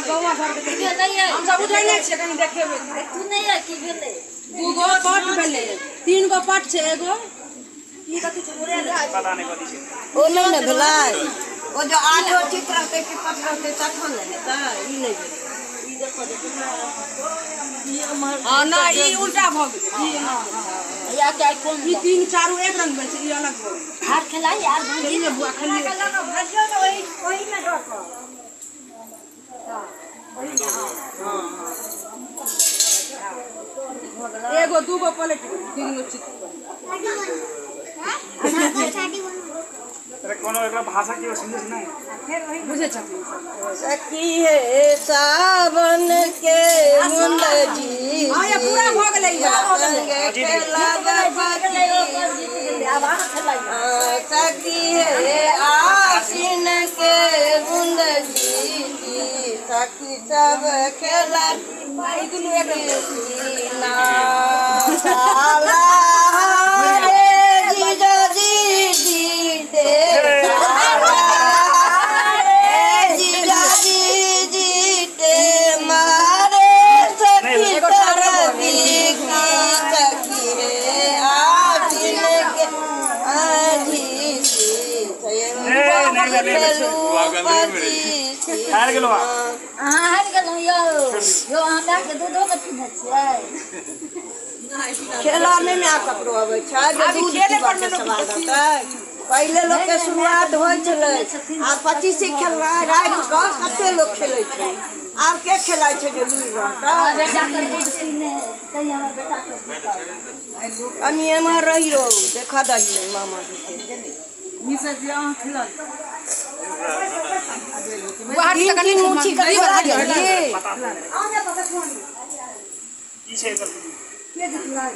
गाँव घर के हम सब उठेने छियै, कनी देखेबै। तू नहि है की भेलै? दूगो पट भेलै, तीन गो पट छै, एगो ई कथी छै? पता नहि कथी छै। ओ नहि ने भेलै। ओ जो आठो चित रहतै कि पट रहतै तखन ने हेतै। ई नहि भेलै। हँ, नहि, ई उल्टा भऽ गेलै। ई एना भेलै। या के कोन? ई तीन चारू एक रंग भेल छै, ई अलग भऽ गेलै। हाथ खेलाइ यार भौजी। खेलियै बुआ, खेलियै। एगो दूगो पलट गेलै, तीन गो चित। अरे, कोनो एकरा भाषा केओ समझै छै नहि? बुझै छथिन। सखी हे, सावन के मुंद जी। हँ, ये पूरा भऽ गेलै, ई वाला। संगे खेलब। जीत गेलै, आब अहाँ खेलाइयौ। सखी हे, आसिन के मुंद जी, सखी सब खेला। ई दुनू एक रंग भेल। साला रे जीजा जी जीते, साला रे जीजा जी जीते मारे सखी सरदी की। सखी हे, आसिन के आधी। ए, नहि भेलै, नहि भेलै। हारि गेलौ अहाँ। अहाँ हारि गेलहुँ यौ। यौ, अहाँ मायके दूधो नहि पीने छियै। खेला नहि माय ककरो अबै छै जे आब ई दूध खेले पर पीबऽके मे लोक सवाल रहतै। पहिले लोकके शुरुआत होइ छलै आ पचीसी खेलनाइ राखि कऽ कते लोक खेलै छै। आब के खेलाइ छै जे लुरि रहतै? बेटाके दूध पीने कहीं हमर बेटाके दूध। कनि एम्हर रहियौ, देखऽ दही मामा जीके। गुवाहाटी तीन तक तीन मुठी के खेला गेली। की छै एकर?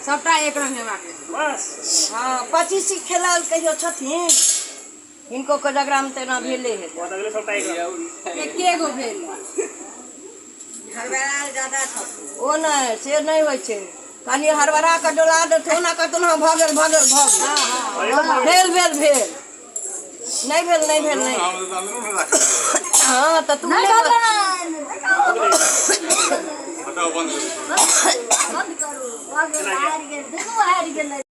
सबटा एक रंग हेबाक चाही। बस। हँ, पचीसी खेलाल कहियो छथिन? हिनको कोजगरामे तऽ एना भेले हेतै। बहुत अगले सबटा एक रंग। एके गो भेल। ओ नहि, से नहि होइ छै। कनि हड़बड़ा कऽ डोला देतौ ने, कहतौ हँ, भऽ गेल, भऽ गेल, भऽ गेल, भेल, भेल, भेल, नहि भेल, नहि भेल, नहि। हँ, तऽ तू नहि नहि। भगवान। हटाओ, बंद करू। बंद करू, भऽ गेल, हारि गेल, दुनू हारि गेलै।